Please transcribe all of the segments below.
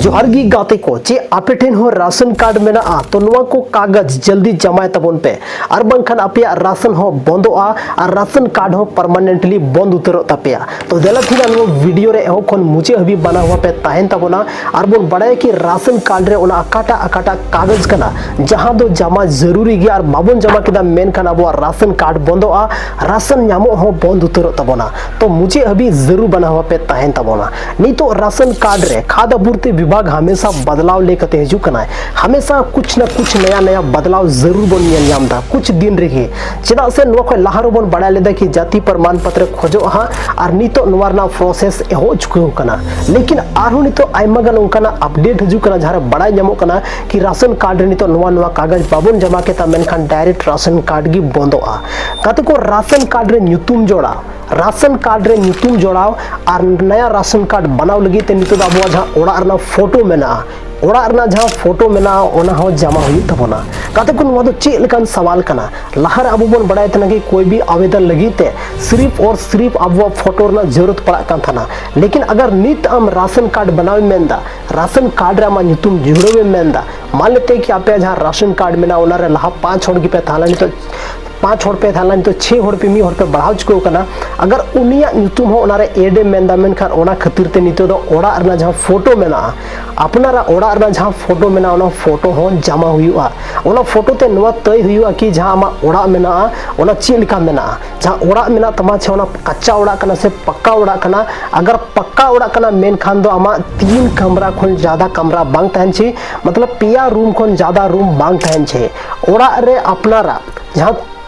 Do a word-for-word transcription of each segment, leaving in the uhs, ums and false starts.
ᱡᱚᱦᱟᱨ ᱜᱮ ᱜᱟᱛᱮ ᱠᱚ, ᱪᱮᱫ ᱟᱯᱮ ᱴᱷᱮᱱ ᱦᱚᱸ ᱨᱟᱥᱚᱱ ᱠᱟᱨᱰ ᱢᱮᱱᱟᱜᱼᱟ? ᱛᱚ ᱱᱚᱣᱟ ᱠᱚ ᱠᱟᱜᱚᱡᱽ ᱡᱚᱞᱫᱤ ᱡᱟᱢᱟᱭ ᱛᱟᱵᱚᱱ ᱯᱮ, ᱟᱨ ᱵᱟᱝᱠᱷᱟᱱ ᱟᱯᱮᱭᱟᱜ ᱨᱟᱥᱚᱱ ᱦᱚᱸ ᱵᱚᱱᱫᱚᱜᱼᱟ ᱟᱨ ᱨᱟᱥᱚᱱ ᱠᱟᱨᱰ ᱦᱚᱸ ᱯᱟᱨᱢᱟᱱᱮᱱᱴᱞᱤ ᱵᱚᱱᱫ ᱩᱛᱟᱹᱨᱚᱜ ᱛᱟᱯᱮᱭᱟ᱾ ᱛᱚ ᱫᱮᱞᱟ ᱛᱤᱦᱤᱧ ᱱᱚᱣᱟ ᱵᱷᱤᱰᱤᱭᱳ ᱨᱮ ᱮᱦᱚᱵ ᱠᱷᱚᱱ ᱢᱩᱪᱟᱹᱫ ᱦᱟᱹᱵᱤᱡ ᱵᱟᱱᱟᱣ ᱟᱯᱮ ᱛᱟᱦᱮᱱ ᱛᱟᱵᱚᱱᱟ, ᱟᱨ ᱵᱚᱱ ᱵᱟᱲᱟᱭᱟ ᱠᱤ ᱨᱟᱥᱚᱱ ᱠᱟᱨᱰ ᱨᱮ ᱚᱱᱟ ᱚᱠᱟᱴᱟᱜ ᱚᱠᱟᱴᱟᱜ ᱠᱟᱜᱚᱡᱽ ᱠᱟᱱᱟ ᱡᱟᱦᱟᱸ ᱫᱚ ᱡᱟᱢᱟ ᱡᱟᱹᱨᱩᱨᱤ ᱜᱮᱭᱟ, ᱟᱨ ᱵᱟᱵᱚᱱ ᱡᱟᱢᱟ ᱠᱮᱫᱟ ᱢᱮᱱᱠᱷᱟᱱ ᱟᱵᱚᱣᱟᱜ ᱨᱟᱥᱚᱱ ᱠᱟᱨᱰ ᱵᱚᱱᱫᱚᱜᱼᱟ, ᱨᱟᱥᱚᱱ ᱧᱟᱢᱚᱜ ᱦᱚᱸ ᱵᱚᱱᱫ ᱩᱛᱟᱹᱨᱚᱜ ᱛᱟᱵᱚᱱᱟ᱾ ᱛᱚ ᱢᱩᱪᱟᱹᱫ ᱦᱟᱹᱵᱤᱡ ᱡᱟᱹᱨᱩᱲ ᱵᱟᱱᱟᱣ ᱟᱯᱮ ᱛᱟᱦᱮᱱ ᱛᱟᱵᱚᱱᱟ᱾ ᱱᱤᱛᱚᱜ ᱨᱟᱥᱚᱱ ᱠᱟᱨᱰ ᱨᱮ ᱠᱷᱟᱫᱽ ᱟᱯᱩᱨᱛᱤ ᱵᱤᱵᱷᱟᱜᱽ ᱦᱟᱢᱮᱥᱟ ᱵᱟᱫᱞᱟᱣ ᱞᱮ ᱠᱟᱛᱮ ᱦᱤᱡᱩᱜ ᱠᱟᱱᱟᱭ, ᱦᱟᱢᱮᱥᱟ ᱠᱩᱪ ᱱᱟ ᱠᱩᱪ ᱱᱟᱭᱟ ᱱᱟᱭᱟ ᱵᱟᱫᱞᱟᱣ ᱡᱟᱹᱨᱩᱲ ᱵᱚᱱ ᱧᱮᱞ ᱧᱟᱢ ᱮᱫᱟ ᱠᱩᱪ ᱫᱤᱱ ᱨᱮᱜᱮ᱾ ᱪᱮᱫᱟᱜ ᱥᱮ ᱱᱚᱣᱟ ᱠᱷᱚᱱ ᱞᱟᱦᱟ ᱨᱮᱵᱚᱱ ᱵᱟᱲᱟᱭ ᱞᱮᱫᱟ ᱠᱤ ᱡᱟᱹᱛᱤ ᱯᱨᱚᱢᱟᱱ ᱯᱚᱛᱨᱚ ᱠᱷᱚᱡᱚᱜᱼᱟ, ᱟᱨ ᱱᱤᱛᱚᱜ ᱱᱚᱣᱟ ᱨᱮᱱᱟᱜ ᱯᱨᱚᱥᱮᱥ ᱮᱦᱚᱵ ᱪᱩᱠᱟᱹᱣ ᱠᱟᱱᱟ᱾ ᱞᱮᱠᱤᱱ ᱟᱨᱦᱚᱸ ᱱᱤᱛᱚᱜ ᱟᱭᱢᱟ ᱜᱟᱱ ᱚᱱᱠᱟᱱᱟᱜ ᱟᱯᱰᱮᱴ ᱦᱤᱡᱩᱜ ᱠᱟᱱᱟ ᱡᱟᱦᱟᱸ ᱨᱮ ᱵᱟᱲᱟᱭ ᱧᱟᱢᱚᱜ ᱠᱟᱱᱟ ᱠᱤ ᱨᱟᱥᱚᱱ ᱠᱟᱨᱰ ᱨᱮ ᱱᱤᱛᱚᱜ ᱱᱚᱣᱟ ᱱᱚᱣᱟ ᱠᱟᱜᱚᱡᱽ ᱵᱟᱵᱚᱱ ᱡᱚᱢᱟ ᱠᱮᱫᱟ ᱢᱮᱱᱠᱷᱟᱱ ᱰᱟᱭᱨᱮᱠᱴ ᱨᱟᱥᱚᱱ ᱠᱟᱨᱰ ᱜᱮ ᱵᱚᱱᱫᱚᱜᱼᱟ᱾ ᱜᱟᱛᱮ ᱠᱚ, ᱨᱟᱥᱚᱱ ᱠᱟᱨᱰ ᱨᱮ ᱧᱩᱛᱩᱢ ᱡᱚᱲᱟᱣ, ᱨᱟᱥᱚᱱ ᱠᱟᱨᱰ ᱨᱮ ᱧᱩᱛᱩᱢ ᱡᱚᱲᱟᱣ ᱟᱨ ᱱᱟᱭᱟ ᱨᱟᱥᱚᱱ ᱠᱟᱨᱰ ᱵᱟᱱᱟᱣ ᱞᱟᱹᱜᱤᱫ ᱛᱮ ᱱᱤᱛᱚᱜ ᱫᱚ ᱟᱵᱚᱣᱟᱜ ᱡᱟᱦᱟᱸ ᱚᱲᱟᱜ ᱨᱮᱱᱟᱜ ᱯᱷᱳᱴᱳ ᱢᱮᱱᱟᱜᱼᱟ, ᱚᱲᱟᱜ ᱨᱮᱱᱟᱜ ᱡᱟᱦᱟᱸ ᱯᱷᱳᱴᱳ ᱢᱮᱱᱟᱜᱼᱟ ᱚᱱᱟ ᱦᱚᱸ ᱡᱟᱢᱟ ᱦᱩᱭᱩᱜ ᱛᱟᱵᱚᱱᱟ᱾ ᱜᱟᱛᱮ ᱠᱚ, ᱱᱚᱣᱟ ᱫᱚ ᱪᱮᱫ ᱞᱮᱠᱟᱱ ᱥᱟᱣᱟᱞ ᱠᱟᱱᱟ? ᱞᱟᱦᱟᱨᱮ ᱟᱵᱚ ᱵᱚᱱ ᱵᱟᱲᱟᱭ ᱛᱟᱦᱮᱱᱟ ᱠᱤ ᱠᱳᱭ ᱵᱤ ᱟᱵᱮᱫᱚᱱ ᱞᱟᱹᱜᱤᱫ ᱛᱮ ᱥᱤᱨᱤᱯ ᱚᱨ ᱥᱤᱨᱤᱯ ᱟᱵᱚᱣᱟᱜ ᱯᱷᱳᱴᱳ ᱨᱮᱱᱟᱜ ᱡᱟᱹᱨᱩᱲ ᱯᱟᱲᱟᱜ ᱠᱟᱱ ᱛᱟᱦᱮᱱᱟ᱾ ᱞᱮᱠᱤᱱ ᱟᱜᱟᱨ ᱱᱤᱛ ᱟᱢ ᱨᱟᱥᱚᱱ ᱠᱟᱨᱰ ᱵᱮᱱᱟᱣ ᱮᱢ ᱢᱮᱱᱫᱟ, ᱨᱟᱥᱚᱱ ᱠᱟᱨᱰ ᱨᱮ ᱟᱢᱟᱜ ᱧᱩᱛᱩᱢ ᱡᱩᱲᱟᱹᱣ ᱮᱢ ᱢᱮᱱᱫᱟ, ᱢᱟᱱ ᱞᱮᱛᱮ ᱠᱤ ᱟᱯᱮᱭᱟᱜ ᱡᱟᱦᱟᱸ ᱨᱟᱥᱚᱱ ᱠᱟᱨᱰ ᱢᱮᱱᱟᱜᱼᱟ ᱚᱱᱟᱨᱮ ᱞᱟᱦᱟ ᱯᱟᱸᱪ ᱦᱚᱲ ᱜᱮᱯᱮ ᱛᱟᱦᱮᱸ ᱞᱮᱱᱟ, ᱱᱤᱛᱚᱜ ᱯᱟᱸᱪ ᱦᱚᱲ ᱯᱮ ᱛᱟᱦᱮᱸ ᱞᱮᱱᱟ, ᱱᱤᱛᱚᱜ ᱪᱷᱮ ᱦᱚᱲ ᱯᱮ, ᱢᱤᱫ ᱦᱚᱲ ᱯᱮ ᱵᱟᱲᱦᱟᱣ ᱪᱩᱠᱟᱹᱣ ᱠᱟᱱᱟ᱾ ᱟᱜᱟᱨ ᱩᱱᱤᱭᱟᱜ ᱧᱩᱛᱩᱢ ᱦᱚᱸ ᱚᱱᱟᱨᱮ ᱮᱰ ᱮᱢ ᱢᱮᱱᱫᱟ, ᱢᱮᱱᱠᱷᱟᱱ ᱚᱱᱟ ᱠᱷᱟᱹᱛᱤᱨ ᱛᱮ ᱱᱤᱛᱚᱜ ᱫᱚ ᱚᱲᱟᱜ ᱨᱮᱱᱟᱜ ᱡᱟᱦᱟᱸ ᱯᱷᱳᱴᱳ ᱢᱮᱱᱟᱜᱼᱟ, ᱟᱯᱱᱟᱨᱟᱜ ᱚᱲᱟᱜ ᱨᱮᱱᱟᱜ ᱡᱟᱦᱟᱸ ᱯᱷᱳᱴᱳ ᱢᱮᱱᱟᱜᱼᱟ ᱚᱱᱟ ᱯᱷᱳᱴᱳ ᱦᱚᱸ ᱡᱟᱢᱟ ᱦᱩᱭᱩᱜᱼᱟ᱾ ᱚᱱᱟ ᱯᱷᱳᱴᱳ ᱛᱮ ᱱᱚᱣᱟ ᱛᱟᱹᱭ ᱦᱩᱭᱩᱜᱼᱟ ᱠᱤ ᱡᱟᱦᱟᱸ ᱟᱢᱟᱜ ᱚᱲᱟᱜ ᱢᱮᱱᱟᱜᱼᱟ ᱚᱱᱟ ᱪᱮᱫ ᱞᱮᱠᱟ ᱢᱮᱱᱟᱜᱼᱟ, ᱡᱟᱦᱟᱸ ᱚᱲᱟᱜ ᱢᱮᱱᱟᱜ ᱛᱟᱢᱟ ᱪᱮ ᱚᱱᱟ ᱠᱟᱪᱟ ᱚᱲᱟᱜ ᱠᱟᱱᱟ ᱥᱮ ᱯᱟᱠᱟ ᱚᱲᱟᱜ ᱠᱟᱱᱟ᱾ ᱟᱜᱟᱨ ᱯᱟᱠᱟ ᱚᱲᱟᱜ ᱠᱟᱱᱟ ᱢᱮᱱᱠᱷᱟᱱ ᱫᱚ ᱟᱢᱟᱜ ᱛᱤᱱ ᱠᱟᱢᱨᱟ ᱠᱷᱚᱱ ᱡᱟᱫᱟ ᱠᱟᱢᱨᱟ ᱵᱟᱝ ᱛᱟᱦᱮᱱ ᱪᱟᱹᱦᱤ, ᱢᱚᱛᱞᱚᱵ ᱯᱮᱭᱟ ᱨᱩᱢ ᱠᱷᱚᱱ ᱡᱟᱫᱟ ᱨᱩᱢ ᱵᱟᱝ ᱛᱟᱦᱮᱱ ᱪᱟᱹᱦᱤ᱾ ᱚᱲᱟᱜ ᱨᱮ ᱟᱯᱱᱟᱨᱟᱜ ᱡᱟᱦᱟᱸ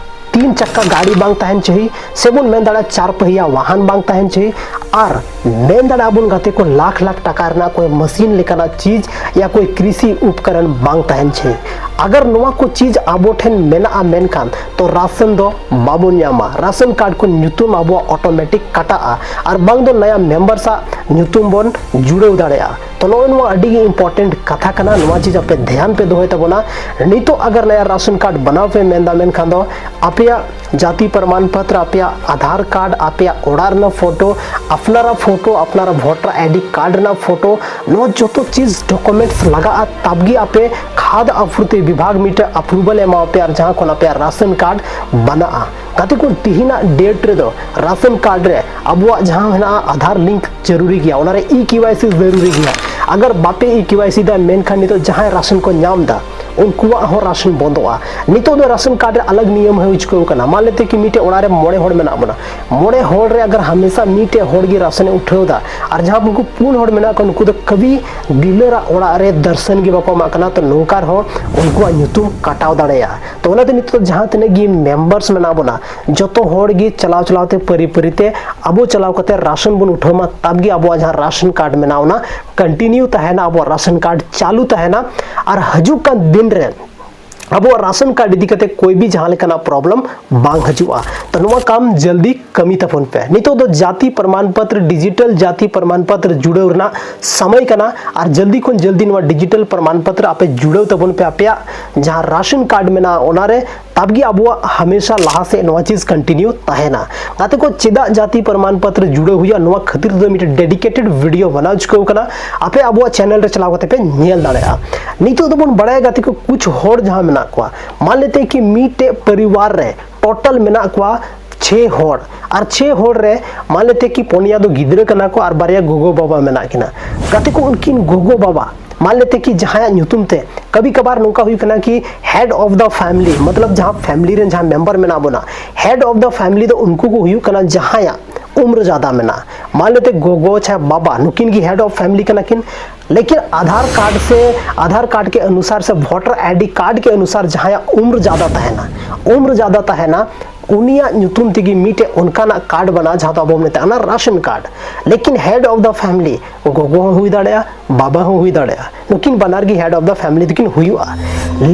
ᱛᱤᱱ ᱪᱟᱠᱟ ᱜᱟᱹᱰᱤ ᱵᱟᱝ ᱛᱟᱦᱮᱱ ᱪᱟᱹᱦᱤ, ᱥᱮᱵᱚᱱ ᱢᱮᱱ ᱫᱟᱲᱮᱭᱟᱜᱼᱟ ᱪᱟᱨ ᱯᱟᱹᱦᱤᱭᱟ ᱣᱟᱦᱟᱱ ᱵᱟᱝ ᱛᱟᱦᱮᱱ ᱪᱟᱹᱦᱤ, ᱟᱨ ᱢᱮᱱ ᱫᱟᱲᱮᱭᱟᱜᱼᱟ ᱵᱚᱱ ᱜᱟᱛᱮ ᱠᱚ ᱞᱟᱠᱷ ᱞᱟᱠᱷ ᱴᱟᱠᱟ ᱨᱮᱱᱟᱜ ᱠᱚᱭ ᱢᱟᱥᱤᱱ ᱞᱮᱠᱟᱱᱟᱜ ᱪᱤᱡᱽ ᱭᱟ ᱠᱚᱭ ᱠᱨᱤᱥᱤ ᱩᱯᱠᱚᱨᱚᱱ ᱵᱟᱝ ᱛᱟᱦᱮᱱ ᱪᱟᱹᱦᱤ᱾ ᱟᱜᱟᱨ ᱱᱚᱣᱟ ᱠᱚ ᱪᱤᱡᱽ ᱟᱵᱚ ᱴᱷᱮᱱ ᱢᱮᱱᱟᱜᱼᱟ ᱢᱮᱱᱠᱷᱟᱱ ᱛᱚ ᱨᱟᱥᱚᱱ ᱫᱚ ᱵᱟᱵᱚᱱ ᱧᱟᱢᱟ, ᱨᱟᱥᱚᱱ ᱠᱟᱨᱰ ᱠᱷᱚᱱ ᱧᱩᱛᱩᱢ ᱟᱵᱚᱣᱟᱜ ᱚᱴᱳᱢᱮᱴᱤᱠ ᱠᱟᱴᱟᱜᱼᱟ, ᱟᱨ ᱵᱟᱝ ᱫᱚ ᱱᱟᱭᱟ ᱢᱮᱢᱵᱟᱨ ᱥᱟᱶ ᱧᱩᱛᱩᱢ ᱵᱚᱱ ᱡᱩᱲᱟᱹᱣ ᱫᱟᱲᱮᱭᱟᱜᱼᱟ᱾ ᱛᱚ ᱱᱚᱜᱼᱚᱭ ᱱᱚᱣᱟ ᱟᱹᱰᱤ ᱜᱮ ᱤᱢᱯᱚᱨᱴᱮᱱᱴ ᱠᱟᱛᱷᱟ ᱠᱟᱱᱟ, ᱱᱚᱣᱟ ᱪᱤᱡᱽ ᱟᱯᱮ ᱫᱷᱮᱭᱟᱱ ᱯᱮ ᱫᱚᱦᱚᱭ ᱛᱟᱵᱚᱱᱟ᱾ ᱱᱤᱛᱚᱜ ᱟᱜᱟᱨ ᱱᱟᱭᱟ ᱨᱟᱥᱚᱱ ᱠᱟᱨᱰ ᱵᱮᱱᱟᱣ ᱯᱮ ᱢᱮᱱᱫᱟ ᱢᱮᱱᱠᱷᱟᱱ ᱫᱚ ᱟᱯᱮᱭᱟᱜ ᱡᱟᱹᱛᱤ ᱯᱨᱚᱢᱟᱱ ᱯᱚᱛᱨᱚ, ᱟᱯᱮᱭᱟᱜ ᱟᱫᱷᱟᱨ ᱠᱟᱨᱰ, ᱟᱯᱮᱭᱟᱜ ᱚᱲᱟᱜ ᱨᱮᱱᱟᱜ ᱯᱷᱳᱴᱳ, ᱟᱯᱱᱟᱨᱟᱜ ᱯᱷᱳᱴᱳ, ᱟᱯᱱᱟᱨᱟᱜ ᱵᱷᱳᱴᱟᱨ ᱟᱭᱰᱤ ᱠᱟᱨᱰ ᱨᱮᱱᱟᱜ ᱯᱷᱳᱴᱳ, ᱱᱚᱣᱟ ᱡᱚᱛᱚ ᱪᱤᱡᱽ ᱰᱚᱠᱩᱢᱮᱱᱴᱥ ᱞᱟᱜᱟᱜᱼᱟ, ᱛᱟᱵᱜᱮ ᱟᱯᱮ ᱠᱷᱟᱫᱽ ᱟᱯᱩᱨᱛᱤ ᱵᱤᱵᱷᱟᱜᱽ ᱢᱤᱫᱴᱮᱱ ᱟᱯᱨᱩᱵᱷᱟᱞ ᱮ ᱮᱢᱟᱣ ᱯᱮᱭᱟ ᱟᱨ ᱡᱟᱦᱟᱸ ᱠᱷᱚᱱ ᱟᱯᱮᱭᱟᱜ ᱨᱟᱥᱚᱱ ᱠᱟᱨᱰ ᱵᱮᱱᱟᱜᱼᱟ᱾ ᱜᱟᱛᱮ ᱠᱚ, ᱛᱤᱦᱤᱧᱟᱜ ᱰᱮᱴ ᱨᱮᱫᱚ ᱨᱟᱥᱚᱱ ᱠᱟᱨᱰ ᱨᱮ ᱟᱵᱚᱣᱟᱜ ᱡᱟᱦᱟᱸ ᱦᱮᱱᱟᱜᱼᱟ ᱟᱫᱷᱟᱨ ᱞᱤᱝᱠ ᱡᱟᱹᱨᱩᱨᱤ ᱜᱮᱭᱟ, ᱚᱱᱟᱨᱮ ᱤ ᱠᱮ ᱣᱟᱭ ᱥᱤ ᱡᱟᱹᱨᱩᱨᱤ ᱜᱮᱭᱟ᱾ ᱟᱜᱟᱨ ᱵᱟᱯᱮ ᱤ ᱠᱮ ᱣᱟᱭ ᱥᱤ ᱫᱟ, ᱢᱮᱱᱠᱷᱟᱱ ᱱᱤᱛᱚᱜ ᱡᱟᱦᱟᱸᱭ ᱨᱟᱥᱚᱱ ᱠᱚ ᱧᱟᱢ ᱮᱫᱟ, ᱩᱱᱠᱩᱣᱟᱜ ᱦᱚᱸ ᱨᱟᱥᱚᱱ ᱵᱚᱱᱫᱚᱜᱼᱟ᱾ ᱱᱤᱛᱚᱜ ᱫᱚ ᱨᱟᱥᱚᱱ ᱠᱟᱨᱰ ᱨᱮ ᱟᱞᱟᱜᱽ ᱱᱤᱭᱚᱢ ᱦᱩᱭ ᱪᱩᱠᱟᱹᱣ ᱠᱟᱱᱟ᱾ ᱢᱟᱱ ᱞᱮᱛᱮ ᱠᱤ ᱢᱤᱫᱴᱮᱡ ᱚᱲᱟᱜ ᱨᱮ ᱢᱚᱬᱮ ᱦᱚᱲ ᱢᱮᱱᱟᱜ ᱵᱚᱱᱟ, ᱢᱚᱬᱮ ᱦᱚᱲ ᱨᱮ ᱟᱜᱟᱨ ᱦᱟᱢᱮᱥᱟ ᱢᱤᱫᱴᱮᱡ ᱦᱚᱲ ᱜᱮ ᱨᱟᱥᱚᱱᱮ ᱩᱴᱷᱟᱹᱣ ᱮᱫᱟ ᱟᱨ ᱡᱟᱦᱟᱸ ᱩᱱᱠᱩ ᱯᱩᱱ ᱦᱚᱲ ᱢᱮᱱᱟᱜ ᱠᱚᱣᱟ, ᱱᱩᱠᱩ ᱫᱚ ᱠᱟᱹᱵᱷᱤ ᱰᱤᱞᱟᱨᱟᱜ ᱚᱲᱟᱜ ᱨᱮ ᱫᱟᱨᱥᱚᱱ ᱜᱮ ᱵᱟᱠᱚ ᱮᱢᱟᱜ ᱠᱟᱱᱟ, ᱛᱚ ᱱᱚᱝᱠᱟ ᱨᱮᱦᱚᱸ ᱩᱱᱠᱩᱣᱟᱜ ᱧᱩᱛᱩᱢ ᱠᱟᱴᱟᱣ ᱫᱟᱲᱮᱭᱟᱜᱼᱟ᱾ ᱛᱚ ᱚᱱᱟᱛᱮ ᱱᱤᱛᱚᱜ ᱡᱟᱦᱟᱸ ᱛᱤᱱᱟᱹᱜ ᱜᱮ ᱢᱮᱢᱵᱟᱨᱥ ᱢᱮᱱᱟᱜ ᱵᱚᱱᱟ, ᱡᱚᱛᱚ ᱦᱚᱲ ᱜᱮ ᱪᱟᱞᱟᱣ ᱪᱟᱞᱟᱣ ᱛᱮ ᱯᱟᱹᱨᱤ ᱯᱟᱹᱨᱤ ᱛᱮ ᱟᱵᱚ ᱪᱟᱞᱟᱣ ᱠᱟᱛᱮ ᱨᱟᱥᱚᱱ ᱵᱚᱱ ᱩᱴᱷᱟᱹᱣ ᱢᱟ, ᱛᱟᱵ ᱜᱮ ᱟᱵᱚᱣᱟᱜ ᱡᱟᱦᱟᱸ ᱨᱟᱥᱚᱱ ᱠᱟᱨᱰ ᱢᱮᱱᱟᱜᱼᱟ ᱚᱱᱟ ᱠᱚᱱᱴᱤᱱᱤᱭᱩ ᱛᱟᱦᱮᱱᱟ, ᱟᱵᱚᱣᱟᱜ ᱨᱟᱥᱚᱱ ᱠᱟᱨᱰ ᱪᱟᱞᱩ ᱛᱟᱦᱮᱱᱟ᱾ ᱟᱨ ᱦᱤᱡᱩᱜ ᱠᱟᱱ ᱫᱤᱱ ᱨᱮ ᱟᱵᱚᱣᱟᱜ ᱨᱟᱥᱚᱱ ᱠᱟᱨᱰ ᱤᱫᱤ ᱠᱟᱛᱮ ᱠᱳᱭ ᱵᱤ ᱡᱟᱦᱟᱸ ᱞᱮᱠᱟᱱᱟᱜ ᱯᱨᱚᱵᱞᱮᱢ ᱵᱟᱝ ᱦᱤᱡᱩᱜᱼᱟ᱾ ᱛᱚ ᱱᱚᱣᱟ ᱠᱟᱢ ᱡᱚᱞᱫᱤ ᱠᱟᱹᱢᱤ ᱛᱟᱵᱚᱱ ᱯᱮ᱾ ᱱᱤᱛᱚᱜ ᱫᱚ ᱡᱟᱹᱛᱤ ᱯᱨᱚᱢᱟᱱ ᱯᱚᱛᱨᱚ, ᱰᱤᱡᱤᱴᱟᱞ ᱡᱟᱹᱛᱤ ᱯᱨᱚᱢᱟᱱ ᱯᱚᱛᱨᱚ ᱡᱩᱲᱟᱹᱣ ᱨᱮᱱᱟᱜ ᱥᱚᱢᱚᱭ ᱠᱟᱱᱟ᱾ ᱟᱨ ᱡᱚᱞᱫᱤ ᱠᱷᱚᱱ ᱡᱚᱞᱫᱤ ᱱᱚᱣᱟ ᱰᱤᱡᱤᱴᱟᱞ ᱯᱨᱚᱢᱟᱱ ᱯᱚᱛᱨᱚ ᱟᱯᱮ ᱡᱩᱲᱟᱹᱣ ᱛᱟᱵᱚᱱ ᱯᱮ, ᱟᱯᱮᱭᱟᱜ ᱡᱟᱦᱟᱸ ᱨᱟᱥᱚᱱ ᱠᱟᱨᱰ ᱢᱮᱱᱟᱜᱼᱟ ᱚᱱᱟᱨᱮ, ᱛᱟᱵ ᱜᱮ ᱟᱵᱚᱣᱟᱜ ᱦᱟᱢᱮᱥᱟ ᱞᱟᱦᱟ ᱥᱮᱫ ᱱᱚᱣᱟ ᱪᱤᱡᱽ ᱠᱚᱱᱴᱤᱱᱤᱭᱩ ᱛᱟᱦᱮᱱᱟ᱾ ᱜᱟᱛᱮ ᱠᱚ, ᱪᱮᱫᱟᱜ ᱡᱟᱹᱛᱤ ᱯᱨᱚᱢᱟᱱ ᱯᱚᱛᱨᱚ ᱡᱩᱲᱟᱹᱣ ᱦᱩᱭᱩᱜᱼᱟ? ᱱᱚᱣᱟ ᱠᱷᱟᱹᱛᱤᱨ ᱛᱮᱫᱚ ᱢᱤᱫᱴᱮᱱ ᱰᱮᱰᱤᱠᱮᱴᱮᱰ ᱵᱷᱤᱰᱤᱭᱳ ᱵᱮᱱᱟᱣ ᱪᱩᱠᱟᱹᱣ ᱠᱟᱱᱟ, ᱟᱯᱮ ᱟᱵᱚᱣᱟᱜ ᱪᱮᱱᱮᱞ ᱨᱮ ᱪᱟᱞᱟᱣ ᱠᱟᱛᱮ ᱯᱮ ᱧᱮᱞ ᱫᱟᱲᱮᱭᱟᱜᱼᱟ᱾ ᱱᱤᱛᱚᱜ ᱫᱚᱵᱚᱱ ᱵᱟᱲᱟᱭᱟ ᱜᱟᱛᱮ ᱠᱚ, ᱠᱩᱪ ᱦᱚᱲ ᱡᱟᱦᱟᱸ ᱢᱮᱱᱟᱜ ᱠᱚᱣᱟ, ᱢᱟᱱ ᱞᱮᱛᱮ ᱠᱤ ᱢᱤᱫᱴᱮᱡ ᱯᱚᱨᱤᱵᱟᱨ ᱨᱮ ᱴᱳᱴᱟᱞ ᱢᱮᱱᱟᱜ ᱠᱚᱣᱟ ᱪᱷᱮ ᱦᱚᱲ, ᱟᱨ ᱪᱷᱮ ᱦᱚᱲ ᱨᱮ ᱢᱟᱱ ᱞᱮᱛᱮ ᱠᱤ ᱯᱚᱱᱭᱟ ᱫᱚ ᱜᱤᱫᱽᱨᱟᱹ ᱠᱟᱱᱟ ᱠᱚ ᱟᱨ ᱵᱟᱨᱭᱟ ᱜᱚᱜᱚ ᱵᱟᱵᱟ ᱢᱮᱱᱟᱜ ᱠᱤᱱᱟ᱾ ᱜᱟᱛᱮ ᱠᱚ, ᱩᱱᱠᱤᱱ ᱜᱚᱜᱚ ᱵᱟᱵᱟ ᱢᱟᱱ ᱞᱮᱛᱮ ᱠᱤ ᱡᱟᱦᱟᱸᱭᱟᱜ ᱧᱩᱛᱩᱢ ᱛᱮ, ᱠᱟᱵᱷᱤ ᱠᱟᱵᱷᱟᱨ ᱱᱚᱝᱠᱟ ᱦᱩᱭᱩᱜ ᱠᱟᱱᱟ ᱠᱤ head of the family, ᱢᱚᱛᱞᱚᱵ ᱡᱟᱦᱟᱸ family ᱨᱮᱱ ᱡᱟᱦᱟᱸ ᱢᱮᱢᱵᱟᱨ ᱢᱮᱱᱟᱜ ᱵᱚᱱᱟ, head of the family ᱫᱚ ᱩᱱᱠᱩ ᱠᱚ ᱦᱩᱭᱩᱜ ᱠᱟᱱᱟ ᱡᱟᱦᱟᱸᱭᱟᱜ ᱩᱢᱨ ᱡᱟᱫᱟ ᱢᱮᱱᱟᱜᱼᱟ᱾ ᱢᱟᱱ ᱞᱮᱛᱮ ᱜᱚᱜᱚ ᱪᱟᱦᱮ ᱵᱟᱵᱟ, ᱱᱩᱠᱤᱱ ᱜᱮ head of family ᱠᱟᱱᱟ ᱠᱤᱱ, ᱞᱮᱠᱤᱱ ᱟᱫᱷᱟᱨ ᱠᱟᱨᱰ ᱥᱮ ᱟᱫᱷᱟᱨ ᱠᱟᱨᱰ ᱠᱮ ᱚᱱᱩᱥᱟᱨ ᱥᱮ ᱵᱷᱳᱴᱟᱨ ᱟᱭᱰᱤ ᱠᱟᱨᱰ ᱠᱮ ᱚᱱᱩᱥᱟᱨ ᱡᱟᱦᱟᱸᱭᱟᱜ ᱩᱢᱨ ᱡᱟᱫᱟ ᱛᱟᱦᱮᱱᱟ, ᱩᱢᱨ ᱡᱟᱫᱟ ᱛᱟᱦᱮᱱᱟ, ᱩᱱᱤᱭᱟᱜ ᱧᱩᱛᱩᱢ ᱛᱮᱜᱮ ᱢᱤᱫᱴᱮᱡ ᱚᱱᱠᱟᱱᱟᱜ ᱠᱟᱨᱰ ᱵᱮᱱᱟᱜᱼᱟ ᱡᱟᱦᱟᱸ ᱫᱚ ᱟᱵᱚ ᱵᱚᱱ ᱢᱮᱛᱟᱜ ᱠᱟᱱᱟ ᱨᱟᱥᱚᱱ ᱠᱟᱨᱰ᱾ ᱞᱮᱠᱤᱱ head of the family ᱜᱚᱜᱚ ᱦᱚᱸ ᱦᱩᱭ ᱫᱟᱲᱮᱭᱟᱜᱼᱟ, ᱵᱟᱵᱟ ᱦᱚᱸ ᱦᱩᱭ ᱫᱟᱲᱮᱭᱟᱜᱼᱟ, ᱱᱩᱠᱤᱱ ᱵᱟᱱᱟᱨ ᱜᱮ head of the family ᱫᱚᱠᱤᱱ ᱦᱩᱭᱩᱜᱼᱟ᱾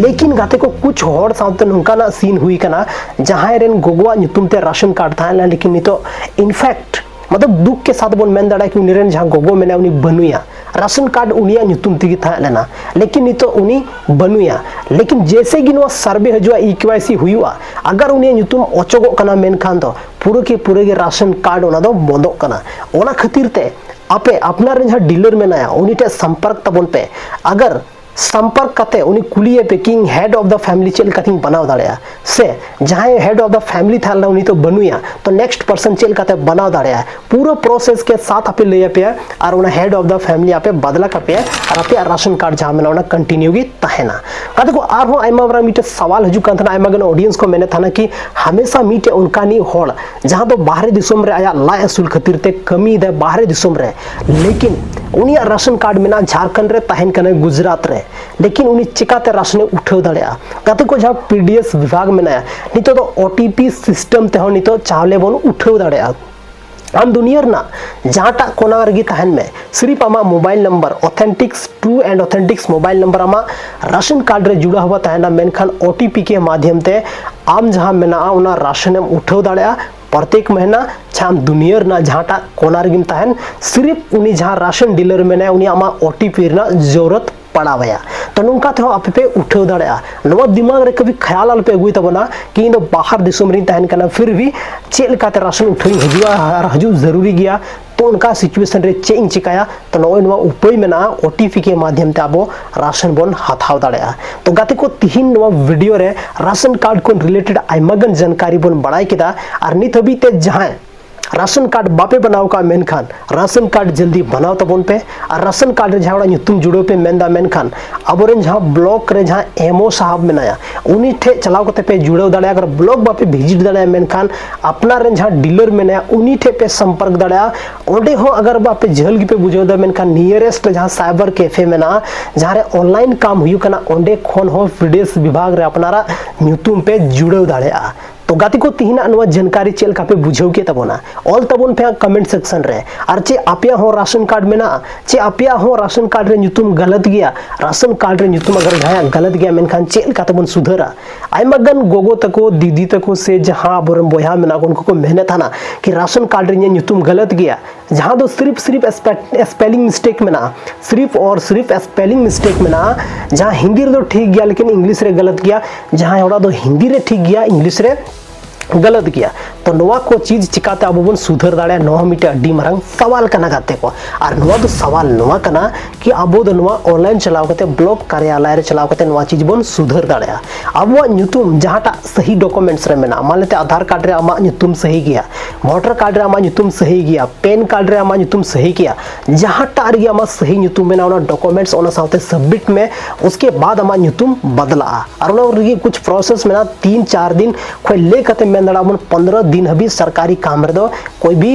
ᱞᱮᱠᱤᱱ ᱜᱟᱛᱮ ᱠᱚ, ᱠᱩᱪ ᱦᱚᱲ ᱥᱟᱶᱛᱮ ᱱᱚᱝᱠᱟᱱᱟᱜ ᱥᱤᱱ ᱦᱩᱭ ᱠᱟᱱᱟ, ᱡᱟᱦᱟᱸᱭ ᱨᱮᱱ ᱜᱚᱜᱚᱣᱟᱜ ᱧᱩᱛᱩᱢ ᱛᱮ ᱨᱟᱥᱚᱱ ᱠᱟᱨᱰ ᱛᱟᱦᱮᱸ ᱞᱮᱱᱟ, ᱞᱮᱠᱤᱱ ᱱᱤᱛᱚᱜ in fact ᱢᱚᱛᱞᱚᱵ ᱫᱩᱠ ᱠᱮ ᱥᱟᱛᱷ ᱵᱚᱱ ᱢᱮᱱ ᱫᱟᱲᱮᱭᱟᱜᱼᱟ ᱠᱤ ᱩᱱᱤ ᱨᱮᱱ ᱡᱟᱦᱟᱸ ᱜᱚᱜᱚ ᱢᱮᱱᱟᱭᱟ ᱩᱱᱤ ᱵᱟᱹᱱᱩᱭᱟ, ᱨᱟᱥᱚᱱ ᱠᱟᱨᱰ ᱩᱱᱤᱭᱟᱜ ᱧᱩᱛᱩᱢ ᱛᱮᱜᱮ ᱛᱟᱦᱮᱸ ᱞᱮᱱᱟ, ᱞᱮᱠᱤᱱ ᱱᱤᱛᱚᱜ ᱩᱱᱤ ᱵᱟᱹᱱᱩᱭᱟ᱾ ᱞᱮᱠᱤᱱ ᱡᱮᱥᱮ ᱜᱮ ᱱᱚᱣᱟ ᱥᱟᱨᱵᱷᱮ ᱦᱤᱡᱩᱜᱼᱟ, ᱤ ᱠᱮ ᱣᱟᱭ ᱥᱤ ᱦᱩᱭᱩᱜᱼᱟ, ᱟᱜᱟᱨ ᱩᱱᱤᱭᱟᱜ ᱧᱩᱛᱩᱢ ᱚᱪᱚᱜᱚᱜ ᱠᱟᱱᱟ ᱢᱮᱱᱠᱷᱟᱱ ᱫᱚ ᱯᱩᱨᱟᱹ ᱠᱮ ᱯᱩᱨᱟᱹ ᱜᱮ ᱨᱟᱥᱚᱱ ᱠᱟᱨᱰ ᱚᱱᱟ ᱫᱚ ᱵᱚᱱᱫᱚᱜ ᱠᱟᱱᱟ᱾ ᱚᱱᱟ ᱠᱷᱟᱹᱛᱤᱨ ᱛᱮ ᱟᱯᱮ ᱟᱯᱱᱟᱨ ᱨᱮᱱ ᱡᱟᱦᱟᱸ ᱰᱤᱞᱟᱨ ᱢᱮᱱᱟᱭᱟ ᱩᱱᱤ ᱴᱷᱮᱱ ᱥᱚᱢᱯᱚᱨᱠ ᱛᱟᱵᱚᱱ ᱯᱮ᱾ ᱟᱜᱟᱨ ᱥᱚᱢᱯᱚᱨᱠ ᱠᱟᱛᱮ ᱩᱱᱤ ᱠᱩᱞᱤᱭᱮ ᱯᱮ ᱠᱤ ᱤᱧ ᱦᱮᱰ ᱚᱯᱷ ᱫᱟ ᱯᱷᱮᱢᱤᱞᱤ ᱪᱮᱫ ᱞᱮᱠᱟᱛᱤᱧ ᱵᱮᱱᱟᱣ ᱫᱟᱲᱮᱭᱟᱜᱼᱟ, ᱥᱮ ᱡᱟᱦᱟᱸᱭ ᱦᱮᱰ ᱚᱯᱷ ᱫᱟ ᱯᱷᱮᱢᱤᱞᱤ ᱛᱟᱦᱮᱸ ᱞᱮᱱᱟ ᱩᱱᱤ ᱛᱚ ᱵᱟᱹᱱᱩᱭᱟ, ᱛᱚ ᱱᱮᱠᱥᱴ ᱯᱟᱨᱥᱚᱱ ᱪᱮᱫ ᱞᱮᱠᱟᱛᱮ ᱵᱮᱱᱟᱣ ᱫᱟᱲᱮᱭᱟᱜᱼᱟ, ᱯᱩᱨᱟᱹ ᱯᱨᱚᱥᱮᱥ ᱠᱮ ᱥᱟᱛᱷ ᱟᱯᱮ ᱞᱟᱹᱭ ᱟᱯᱮᱭᱟ ᱟᱨ ᱚᱱᱟ ᱦᱮᱰ ᱚᱯᱷ ᱫᱟ ᱯᱷᱮᱢᱤᱞᱤ ᱟᱯᱮ ᱵᱟᱫᱞᱟ ᱠᱟᱯᱮᱭᱟ ᱟᱨ ᱟᱯᱮᱭᱟᱜ ᱨᱟᱥᱚᱱ ᱠᱟᱨᱰ ᱡᱟᱦᱟᱸ ᱢᱮᱱᱟᱜᱼᱟ ᱚᱱᱟ ᱠᱚᱱᱴᱤᱱᱤᱭᱩ ᱜᱮ ᱛᱟᱦᱮᱱᱟ᱾ ᱜᱟᱛᱮ ᱠᱚ, ᱟᱨᱦᱚᱸ ᱟᱭᱢᱟ ᱢᱟᱨᱟᱝ ᱢᱤᱫᱴᱮᱱ ᱥᱟᱣᱟᱞ ᱦᱤᱡᱩᱜ ᱠᱟᱱ ᱛᱟᱦᱮᱱᱟ, ᱟᱭᱢᱟ ᱜᱟᱱ ᱚᱰᱤᱭᱮᱱᱥ ᱠᱚ ᱢᱮᱱᱮᱫ ᱛᱟᱦᱮᱱᱟ ᱠᱤ ᱦᱟᱢᱮᱥᱟ ᱢᱤᱫᱴᱮᱱ ᱚᱱᱠᱟᱱᱤᱡ ᱦᱚᱲ ᱡᱟᱦᱟᱸ ᱫᱚ ᱵᱟᱦᱨᱮ ᱫᱤᱥᱚᱢ ᱨᱮ ᱟᱭᱟᱜ ᱞᱟᱡ ᱟᱹᱥᱩᱞ ᱠᱷᱟᱹᱛᱤᱨ ᱛᱮ ᱠᱟᱹᱢᱤᱭᱮᱫᱟᱭ ᱵᱟᱦᱨᱮ ᱫᱤᱥᱚᱢ ᱨᱮ, ᱞᱮᱠᱤᱱ ᱩᱱᱤᱭᱟᱜ ᱨᱟᱥᱚᱱ ᱠᱟᱨᱰ ᱢᱮᱱᱟᱜᱼᱟ ᱡᱷᱟᱲᱠᱷᱚᱸᱰ ᱨᱮ, ᱛᱟᱦᱮᱱ ᱠᱟᱱᱟᱭ ᱜᱩᱡᱽᱨᱟᱴ ᱨᱮ, ᱞᱮᱠᱤᱱ ᱩᱱᱤ ᱪᱤᱠᱟᱛᱮ ᱨᱟᱥᱚᱱᱮ ᱩᱴᱷᱟᱹᱣ ᱫᱟᱲᱮᱭᱟᱜᱼᱟ? ᱜᱟᱛᱮ ᱠᱚ, ᱡᱟᱦᱟᱸ ᱯᱤ ᱰᱤ ᱮᱥ ᱵᱤᱵᱷᱟᱜᱽ ᱢᱮᱱᱟᱭᱟ, ᱱᱤᱛᱚᱜ ᱫᱚ ᱳ ᱴᱤ ᱯᱤ ᱥᱤᱥᱴᱮᱢ ᱛᱮᱦᱚᱸ ᱱᱤᱛᱚᱜ ᱪᱟᱣᱞᱮ ᱵᱚᱱ ᱩᱴᱷᱟᱹᱣ ᱫᱟᱲᱮᱭᱟᱜᱼᱟ᱾ ᱟᱢ ᱫᱩᱱᱤᱭᱟᱹ ᱨᱮᱱᱟᱜ ᱡᱟᱦᱟᱸᱴᱟᱜ ᱠᱚᱱᱟ ᱨᱮᱜᱮ ᱛᱟᱦᱮᱱ ᱢᱮ, ᱥᱤᱨᱤᱯ ᱟᱢᱟᱜ mobile number, authentic, true and authentic mobile number ᱟᱢᱟᱜ ᱨᱟᱥᱚᱱ ᱠᱟᱨᱰ ᱨᱮ ᱡᱩᱲᱟᱣ ᱦᱩᱭ ᱛᱟᱦᱮᱱᱟ, ᱢᱮᱱᱠᱷᱟᱱ ᱳ ᱴᱤ ᱯᱤ ᱠᱮ ᱢᱟᱫᱷᱭᱚᱢ ᱛᱮ ᱟᱢ ᱡᱟᱦᱟᱸ ᱢᱮᱱᱟᱜᱼᱟ ᱚᱱᱟ ᱨᱟᱥᱚᱱ ᱮᱢ ᱩᱴᱷᱟᱹᱣ ᱫᱟᱲᱮᱭᱟᱜᱼᱟ ᱯᱨᱚᱛᱮᱠ ᱢᱟᱹᱦᱱᱟᱹ᱾ ᱪᱷᱟᱢ ᱫᱩᱱᱤᱭᱟᱹ ᱨᱮᱱᱟᱜ ᱡᱟᱦᱟᱸᱴᱟᱜ ᱠᱚᱱᱟ ᱨᱮᱜᱮᱢ ᱛᱟᱦᱮᱱ, ᱥᱤᱨᱤᱯ ᱩᱱᱤ ᱡᱟᱦᱟᱸ ᱨᱟᱥᱚᱱ ᱰᱤᱞᱟᱨ ᱢᱮᱱᱟᱭᱟ ᱩᱱᱤ ᱟᱢᱟᱜ ᱳ ᱴᱤ ᱯᱤ ᱨᱮᱱᱟᱜ ᱡᱚᱨᱩᱨᱟᱛ ᱯᱟᱲᱟᱣ ᱟᱭᱟ᱾ ᱛᱚ ᱱᱚᱝᱠᱟ ᱛᱮᱦᱚᱸ ᱟᱯᱮ ᱯᱮ ᱩᱴᱷᱟᱹᱣ ᱫᱟᱲᱮᱭᱟᱜᱼᱟ᱾ ᱱᱚᱣᱟ ᱫᱤᱢᱟᱜᱽ ᱨᱮ ᱠᱟᱵᱷᱤ ᱠᱷᱟᱭᱟᱞ ᱟᱞᱚᱯᱮ ᱟᱹᱜᱩᱭ ᱛᱟᱵᱚᱱᱟ ᱠᱤ ᱤᱧ ᱫᱚ ᱵᱟᱦᱟᱨ ᱫᱤᱥᱚᱢ ᱨᱤᱧ ᱛᱟᱦᱮᱱ ᱠᱟᱱᱟ, ᱯᱷᱤᱨ ᱵᱷᱤ ᱪᱮᱫ ᱞᱮᱠᱟᱛᱮ ᱨᱟᱥᱚᱱ ᱩᱴᱷᱟᱹᱣ ᱤᱧ ᱦᱤᱡᱩᱜᱼᱟ ᱟᱨ ᱦᱤᱡᱩᱜ ᱡᱟᱹᱨᱩᱨᱤ ᱜᱮᱭᱟ᱾ ᱛᱚ ᱚᱱᱠᱟ ᱥᱤᱪᱩᱭᱮᱥᱚᱱ ᱨᱮ ᱪᱮᱫ ᱤᱧ ᱪᱤᱠᱟᱹᱭᱟ? ᱛᱚ ᱱᱚᱜᱼᱚᱭ ᱱᱚᱣᱟ ᱩᱯᱟᱹᱭ ᱢᱮᱱᱟᱜᱼᱟ, ᱳ ᱴᱤ ᱯᱤ ᱠᱮ ᱢᱟᱫᱷᱭᱚᱢ ᱛᱮ ᱟᱵᱚ ᱨᱟᱥᱚᱱ ᱵᱚᱱ ᱦᱟᱛᱟᱣ ᱫᱟᱲᱮᱭᱟᱜᱼᱟ᱾ ᱛᱚ ᱜᱟᱛᱮ ᱠᱚ, ᱛᱤᱦᱤᱧ ᱱᱚᱣᱟ ᱵᱷᱤᱰᱤᱭᱳ ᱨᱮ ᱨᱟᱥᱚᱱ ᱠᱟᱨᱰ ᱠᱷᱚᱱ ᱨᱤᱞᱮᱴᱮᱰ ᱟᱭᱢᱟ ᱜᱟᱱ ᱡᱟᱱᱠᱟᱨᱤ ᱵᱚᱱ ᱵᱟᱲᱟᱭ ᱠᱮᱫᱟ᱾ ᱟᱨ ᱱᱤᱛ ᱦᱟᱹᱵᱤᱡ ᱛᱮ ᱡᱟᱦᱟᱸᱭ ᱨᱟᱥᱚᱱ ᱠᱟᱨᱰ ᱵᱟᱯᱮ ᱵᱮᱱᱟᱣ ᱠᱟᱜᱼᱟ, ᱢᱮᱱᱠᱷᱟᱱ ᱨᱟᱥᱚᱱ ᱠᱟᱨᱰ ᱡᱚᱞᱫᱤ ᱵᱮᱱᱟᱣ ᱛᱟᱵᱚᱱ ᱯᱮ᱾ ᱟᱨ ᱨᱟᱥᱚᱱ ᱠᱟᱨᱰ ᱨᱮ ᱡᱟᱦᱟᱸ ᱚᱲᱟᱜ ᱧᱩᱛᱩᱢ ᱡᱩᱲᱟᱹᱣ ᱯᱮ ᱢᱮᱱᱫᱟ, ᱢᱮᱱᱠᱷᱟᱱ ᱟᱵᱚᱨᱮᱱ ᱡᱟᱦᱟᱸ ᱵᱞᱚᱠ ᱨᱮ ᱡᱟᱦᱟᱸ ᱮᱢ ᱳ ᱥᱟᱦᱟᱵ ᱢᱮᱱᱟᱭᱟ, ᱩᱱᱤ ᱴᱷᱮᱡ ᱪᱟᱞᱟᱣ ᱠᱟᱛᱮ ᱯᱮ ᱡᱩᱲᱟᱹᱣ ᱫᱟᱲᱮᱭᱟᱜᱼᱟ᱾ ᱟᱜᱟᱨ ᱵᱞᱚᱠ ᱵᱟᱯᱮ ᱵᱷᱤᱡᱤᱴ ᱫᱟᱲᱮᱭᱟᱜᱼᱟ, ᱢᱮᱱᱠᱷᱟᱱ ᱟᱯᱱᱟᱨ ᱨᱮᱱ ᱡᱟᱦᱟᱸ ᱰᱤᱞᱟᱨ ᱢᱮᱱᱟᱭᱟ, ᱩᱱᱤ ᱴᱷᱮᱡ ᱯᱮ ᱥᱚᱢᱯᱚᱨᱠ ᱫᱟᱲᱮᱭᱟᱜᱼᱟ᱾ ᱚᱸᱰᱮ ᱦᱚᱸ ᱟᱜᱟᱨ ᱵᱟᱯᱮ ᱡᱷᱟᱹᱞ ᱜᱮᱯᱮ ᱵᱩᱡᱷᱟᱹᱣ ᱮᱫᱟ, ᱢᱮᱱᱠᱷᱟᱱ ᱱᱤᱭᱟᱨᱮᱥᱴ ᱡᱟᱦᱟᱸ ᱥᱟᱭᱵᱟᱨ ᱠᱮᱯᱷᱮ ᱢᱮᱱᱟᱜᱼᱟ, ᱡᱟᱦᱟᱸ ᱨᱮ ᱚᱱᱞᱟᱭᱤᱱ ᱠᱟᱢ ᱦᱩᱭᱩᱜ ᱠᱟᱱᱟ, ᱚᱸᱰᱮ ᱠᱷᱚᱱ ᱦᱚᱸ ᱯᱤ ᱰᱤ ᱮᱥ ᱵᱤᱵᱷᱟᱜᱽ ᱨᱮ ᱟᱯᱱᱟᱨᱟᱜ ᱧᱩᱛᱩᱢ ᱯᱮ ᱡᱩᱲᱟᱹᱣ ᱫᱟᱲᱮᱭᱟᱜᱼᱟ᱾ ᱛᱚ ᱜᱟᱛᱮ ᱠᱚ, ᱛᱤᱦᱤᱧᱟᱜ ᱱᱚᱣᱟ ᱡᱟᱱᱠᱟᱨᱤ ᱪᱮᱫ ᱞᱮᱠᱟ ᱯᱮ ᱵᱩᱡᱷᱟᱹᱣ ᱠᱮᱫ ᱛᱟᱵᱚᱱᱟ? ᱚᱞ ᱛᱟᱵᱚᱱ ᱯᱮ ᱦᱟᱸᱜ comment section ᱨᱮ᱾ ᱟᱨ ᱪᱮᱫ ᱟᱯᱮᱭᱟᱜ ᱦᱚᱸ ᱨᱟᱥᱚᱱ ᱠᱟᱨᱰ ᱢᱮᱱᱟᱜᱼᱟ, ᱪᱮᱫ ᱟᱯᱮᱭᱟᱜ ᱦᱚᱸ ᱨᱟᱥᱚᱱ ᱠᱟᱨᱰ ᱨᱮ ᱧᱩᱛᱩᱢ ᱜᱟᱞᱟᱛ ᱜᱮᱭᱟ, ᱨᱟᱥᱚᱱ ᱠᱟᱨᱰ ᱨᱮ ᱧᱩᱛᱩᱢ ᱟᱜᱟᱨ ᱡᱟᱦᱟᱸᱭᱟᱜ ᱜᱟᱞᱟᱛ ᱜᱮᱭᱟ, ᱢᱮᱱᱠᱷᱟᱱ ᱪᱮᱫ ᱞᱮᱠᱟ ᱛᱮᱵᱚᱱ ᱥᱩᱫᱷᱟᱹᱨᱟ? ᱟᱭᱢᱟ ᱜᱟᱱ ᱜᱚᱜᱚ ᱛᱟᱠᱚ, ᱫᱤᱫᱤ ᱛᱟᱠᱚ ᱥᱮ ᱡᱟᱦᱟᱸ ᱟᱵᱚᱨᱮᱱ ᱵᱚᱭᱦᱟ ᱢᱮᱱᱟᱜ ᱠᱚ, ᱩᱱᱠᱩ ᱠᱚ ᱢᱮᱱᱮᱫ ᱛᱟᱦᱮᱱᱟ ᱠᱤ ᱨᱟᱥᱚᱱ ᱠᱟᱨᱰ ᱨᱮ ᱤᱧᱟᱹᱜ ᱧᱩᱛᱩᱢ ᱜᱟᱞᱟᱛ ᱜᱮᱭᱟ, ᱡᱟᱦᱟᱸ ᱫᱚ ᱥᱤᱨᱤᱯ ᱥᱤᱨᱤᱯ spelling mistake ᱢᱮᱱᱟᱜᱼᱟ, ᱥᱤᱨᱤᱯ ᱚᱨ ᱥᱤᱨᱤᱯ spelling mistake ᱢᱮᱱᱟᱜᱼᱟ, ᱡᱟᱦᱟᱸ ᱦᱤᱱᱫᱤ ᱨᱮᱫᱚ ᱴᱷᱤᱠ ᱜᱮᱭᱟ ᱞᱮᱠᱤᱱ ᱤᱝᱞᱤᱥ ᱨᱮ ᱜᱟᱞᱟᱛ ᱜᱮᱭᱟ, ᱡᱟᱦᱟᱸᱭ ᱦᱚᱲᱟᱜ ᱫᱚ ᱦᱤᱱᱫᱤ ᱨᱮ ᱴᱷᱤᱠ ᱜᱮᱭᱟ ᱤᱝᱞᱤᱥ ᱨᱮ ᱜᱟᱞᱟᱛ ᱜᱮᱭᱟ᱾ ᱛᱚ ᱱᱚᱣᱟ ᱠᱚ ᱪᱤᱡᱽ ᱪᱤᱠᱟᱛᱮ ᱟᱵᱚ ᱵᱚᱱ ᱥᱩᱫᱷᱟᱹᱨ ᱫᱟᱲᱮᱭᱟᱜᱼᱟ, ᱱᱚᱣᱟ ᱦᱚᱸ ᱢᱤᱫᱴᱮᱱ ᱟᱹᱰᱤ ᱢᱟᱨᱟᱝ ᱥᱟᱣᱟᱞ ᱠᱟᱱᱟ ᱜᱟᱛᱮ ᱠᱚ᱾ ᱟᱨ ᱱᱚᱣᱟ ᱫᱚ ᱥᱟᱣᱟᱞ ᱱᱚᱣᱟ ᱠᱟᱱᱟ ᱠᱤ ᱟᱵᱚ ᱫᱚ ᱱᱚᱣᱟ online ᱪᱟᱞᱟᱣ ᱠᱟᱛᱮ block ᱠᱟᱨᱭᱟᱞᱚᱭ ᱨᱮ ᱪᱟᱞᱟᱣ ᱠᱟᱛᱮ ᱱᱚᱣᱟ ᱪᱤᱡᱽ ᱵᱚᱱ ᱥᱩᱫᱷᱟᱹᱨ ᱫᱟᱲᱮᱭᱟᱜᱼᱟ᱾ ᱟᱵᱚᱣᱟᱜ ᱧᱩᱛᱩᱢ ᱡᱟᱦᱟᱸᱴᱟᱜ ᱥᱟᱹᱦᱤ documents ᱨᱮ ᱢᱮᱱᱟᱜᱼᱟ, ᱢᱟᱱ ᱞᱮᱛᱮ ᱟᱫᱷᱟᱨ ᱠᱟᱨᱰ ᱨᱮ ᱟᱢᱟᱜ ᱧᱩᱛᱩᱢ ᱥᱟᱹᱦᱤ ᱜᱮᱭᱟ, ᱵᱷᱳᱴᱟᱨ ᱠᱟᱨᱰ ᱨᱮ ᱟᱢᱟᱜ ᱧᱩᱛᱩᱢ ᱥᱟᱹᱦᱤ ᱜᱮᱭᱟ, ᱯᱮᱱ ᱠᱟᱨᱰ ᱨᱮ ᱟᱢᱟᱜ ᱧᱩᱛᱩᱢ ᱥᱟᱹᱦᱤ ᱜᱮᱭᱟ, ᱡᱟᱦᱟᱸᱴᱟᱜ ᱨᱮᱜᱮ ᱟᱢᱟᱜ ᱥᱟᱹᱦᱤ ᱧᱩᱛᱩᱢ ᱢᱮᱱᱟᱜᱼᱟ, ᱚᱱᱟ documents ᱚᱱᱟ ᱥᱟᱶᱛᱮ submit ᱢᱮ᱾ ᱩᱥᱠᱮ ᱵᱟᱫ ᱟᱢᱟᱜ ᱧᱩᱛᱩᱢ ᱵᱟᱫᱞᱟᱜᱼᱟ᱾ ᱟᱨ ᱚᱱᱟ ᱨᱮᱜᱮ ᱠᱩᱪ process ᱢᱮᱱᱟᱜᱼᱟ, ᱛᱤᱱ ᱪᱟᱨ ᱫᱤᱱ ᱠᱷᱚᱱ ᱞᱟᱹᱭ ᱠᱟᱛᱮ ᱢᱮᱱ ᱫᱟᱲᱮᱭᱟᱜᱼᱟ ᱵᱚᱱ ᱯᱚᱱᱫᱽᱨᱚ ᱫᱤᱱ ᱦᱟᱹᱵᱤᱡ ᱥᱚᱨᱠᱟᱨᱤ ᱠᱟᱢ ᱨᱮᱫᱚ ᱠᱚᱭ ᱵᱤ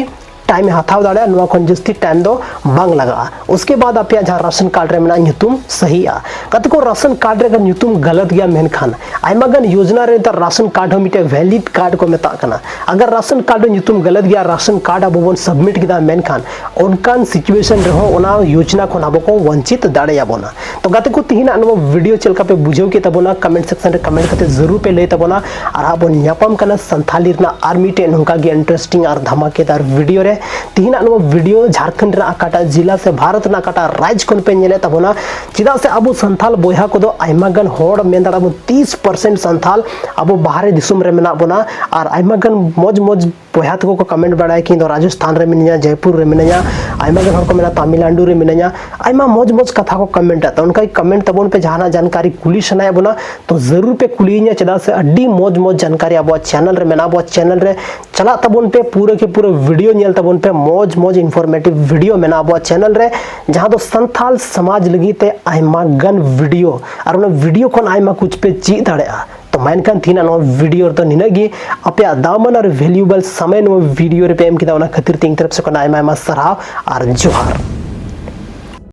time ᱮ ᱦᱟᱛᱟᱣ ᱫᱟᱲᱮᱭᱟᱜᱼᱟ, ᱱᱚᱣᱟ ᱠᱷᱚᱱ ᱡᱟᱹᱥᱛᱤ time ᱫᱚ ᱵᱟᱝ ᱞᱟᱜᱟᱜᱼᱟ᱾ ᱩᱥᱠᱮ ᱵᱟᱫ ᱟᱯᱮᱭᱟᱜ ᱡᱟᱦᱟᱸ ᱨᱟᱥᱚᱱ ᱠᱟᱨᱰ ᱨᱮ ᱢᱮᱱᱟᱜᱼᱟ ᱧᱩᱛᱩᱢ ᱥᱟᱹᱦᱤᱜᱼᱟ᱾ ᱜᱟᱛᱮ ᱠᱚ, ᱨᱟᱥᱚᱱ ᱠᱟᱨᱰ ᱨᱮ ᱟᱜᱟᱨ ᱧᱩᱛᱩᱢ ᱜᱟᱞᱟᱛ ᱜᱮᱭᱟ, ᱢᱮᱱᱠᱷᱟᱱ ᱟᱭᱢᱟ ᱜᱟᱱ ᱭᱳᱡᱽᱱᱟ ᱨᱮ ᱱᱮᱛᱟᱨ ᱨᱟᱥᱚᱱ ᱠᱟᱨᱰ ᱦᱚᱸ ᱢᱤᱫᱴᱮᱱ valid card ᱠᱚ ᱢᱮᱛᱟᱜ ᱠᱟᱱᱟ᱾ ᱟᱜᱟᱨ ᱨᱟᱥᱚᱱ ᱠᱟᱨᱰ ᱨᱮ ᱧᱩᱛᱩᱢ ᱜᱟᱞᱟᱛ ᱜᱮᱭᱟ, ᱨᱟᱥᱚᱱ ᱠᱟᱨᱰ ᱟᱵᱚ ᱵᱚᱱ submit ᱠᱮᱫᱟ, ᱢᱮᱱᱠᱷᱟᱱ ᱚᱱᱠᱟᱱ situation ᱨᱮᱦᱚᱸ ᱚᱱᱟ ᱭᱳᱡᱽᱱᱟ ᱠᱷᱚᱱ ᱟᱵᱚ ᱠᱚ ᱵᱚᱧᱪᱤᱛ ᱫᱟᱲᱮᱭᱟᱵᱚᱱᱟ᱾ ᱛᱚ ᱜᱟᱛᱮ ᱠᱚ, ᱛᱤᱦᱤᱧᱟᱜ ᱱᱚᱣᱟ video ᱪᱮᱫ ᱞᱮᱠᱟ ᱯᱮ ᱵᱩᱡᱷᱟᱹᱣ ᱠᱮᱫ ᱛᱟᱵᱚᱱᱟ, comment section ᱨᱮ comment ᱠᱟᱛᱮ ᱡᱟᱹᱨᱩᱲ ᱯᱮ ᱞᱟᱹᱭ ᱛᱟᱵᱚᱱᱟ᱾ ᱟᱨ ᱦᱟᱸᱜ ᱵᱚᱱ ᱧᱟᱯᱟᱢ ᱠᱟᱱᱟ ᱥᱟᱱᱛᱷᱟᱞᱤ ᱨᱮᱱᱟᱜ ᱟᱨ ᱢᱤᱫᱴᱮᱡ ᱱᱚᱝᱠᱟ ᱜᱮ interesting ᱟᱨ ᱫᱷᱟᱢᱟᱠᱮᱫᱟᱨ video ᱨᱮ᱾ ᱛᱤᱦᱤᱧᱟᱜ ᱱᱚᱣᱟ video ᱡᱷᱟᱲᱠᱷᱚᱸᱰ ᱨᱮᱱᱟᱜ ᱚᱠᱟᱴᱟᱜ ᱡᱤᱞᱟ ᱥᱮ ᱵᱷᱟᱨᱚᱛ ᱨᱮᱱᱟᱜ ᱚᱠᱟᱴᱟᱜ ᱨᱟᱡᱽ ᱠᱷᱚᱱ ᱯᱮ ᱧᱮᱞᱮᱫ ᱛᱟᱵᱚᱱᱟ, ᱪᱮᱫᱟᱜ ᱥᱮ ᱟᱵᱚ ᱥᱟᱱᱛᱷᱟᱞ ᱵᱚᱭᱦᱟ ᱠᱚᱫᱚ ᱟᱭᱢᱟ ᱜᱟᱱ ᱦᱚᱲ ᱢᱮᱱ ᱫᱟᱲᱮᱭᱟᱜᱼᱟ ᱵᱚᱱ ᱛᱤᱥ percent ᱥᱟᱱᱛᱷᱟᱞ ᱟᱵᱚ ᱵᱟᱦᱨᱮ ᱫᱤᱥᱚᱢ ᱨᱮ ᱢᱮᱱᱟᱜ ᱵᱚᱱᱟ᱾ ᱟᱨ ᱟᱭᱢᱟ ᱜᱟᱱ ᱢᱚᱡᱽ ᱢᱚᱡᱽ ᱵᱚᱭᱦᱟ ᱛᱟᱠᱚ ᱠᱚ comment ᱵᱟᱲᱟᱭᱟ ᱠᱤ ᱤᱧ ᱫᱚ ᱨᱟᱡᱚᱥᱛᱷᱟᱱ ᱨᱮ ᱢᱤᱱᱟᱹᱧᱟ, ᱡᱚᱭᱯᱩᱨ ᱨᱮ ᱢᱤᱱᱟᱹᱧᱟ, ᱟᱭᱢᱟ ᱜᱟᱱ ᱦᱚᱲ ᱠᱚ ᱢᱮᱱᱟ ᱛᱟᱢᱤᱞᱱᱟᱰᱩ ᱨᱮ ᱢᱤᱱᱟᱹᱧᱟ, ᱟᱭᱢᱟ ᱢᱚᱡᱽ ᱢᱚᱡᱽ ᱠᱟᱛᱷᱟ ᱠᱚ comment ᱟ᱾ ᱛᱚ ᱚᱱᱠᱟ ᱜᱮ comment ᱛᱟᱵᱚᱱ ᱯᱮ, ᱡᱟᱦᱟᱱᱟᱜ ᱡᱟᱱᱠᱟᱨᱤ ᱠᱩᱞᱤ ᱥᱟᱱᱟᱭᱮᱫ ᱵᱚᱱᱟ ᱛᱚ ᱡᱟᱹᱨᱩᱲ ᱯᱮ ᱠᱩᱞᱤᱭᱤᱧᱟ, ᱪᱮᱫᱟᱜ ᱥᱮ ᱟᱹᱰᱤ ᱢᱚᱡᱽ ᱢᱚᱡᱽ ᱡᱟᱱᱠᱟᱨᱤ ᱟᱵᱚᱣᱟᱜ channel ᱨᱮ ᱢᱮᱱᱟᱜᱼᱟ᱾ ᱟᱵᱚᱣᱟᱜ channel ᱨᱮ ᱪᱟᱞᱟᱜ ᱛᱟᱵᱚᱱ ᱯᱮ, ᱯᱩᱨᱟᱹ ᱠᱮ ᱯᱩᱨᱟᱹ video ᱧᱮᱞ ᱛᱟᱵᱚᱱ ᱯᱮ, ᱢᱚᱡᱽ ᱢᱚᱡᱽ informative video ᱢᱮᱱᱟᱜᱼᱟ ᱟᱵᱚᱣᱟᱜ channel ᱨᱮ, ᱡᱟᱦᱟᱸ ᱫᱚ ᱥᱟᱱᱛᱷᱟᱞ ᱥᱚᱢᱟᱡᱽ ᱞᱟᱹᱜᱤᱫ ᱛᱮ ᱟᱭᱢᱟ ᱜᱟᱱ video, ᱟᱨ ᱚᱱᱟ video ᱠᱷᱚᱱ ᱟᱭᱢᱟ ᱠᱩᱪ ᱯᱮ ᱪᱮᱫ ᱫᱟᱲᱮᱭᱟᱜᱼᱟ᱾ ᱛᱚ ᱢᱟ ᱮᱱᱠᱷᱟᱱ ᱛᱤᱦᱤᱧᱟᱜ ᱱᱚᱣᱟ video ᱨᱮᱫᱚ ᱱᱤᱱᱟᱹᱜ ᱜᱮ᱾ ᱟᱯᱮᱭᱟᱜ ᱫᱟᱢᱟᱱ ᱟᱨ valuable ᱥᱚᱢᱚᱭ ᱱᱚᱣᱟ video ᱨᱮᱯᱮ ᱮᱢ ᱠᱮᱫᱟ, ᱚᱱᱟ ᱠᱷᱟᱹᱛᱤᱨ ᱛᱮ ᱤᱧ ᱛᱚᱨᱚᱯ ᱥᱮᱫ ᱠᱷᱚᱱ ᱟᱭᱢᱟ ᱟᱭᱢᱟ ᱥᱟᱨᱦᱟᱣ ᱟᱨ ᱡᱚᱦᱟᱨ᱾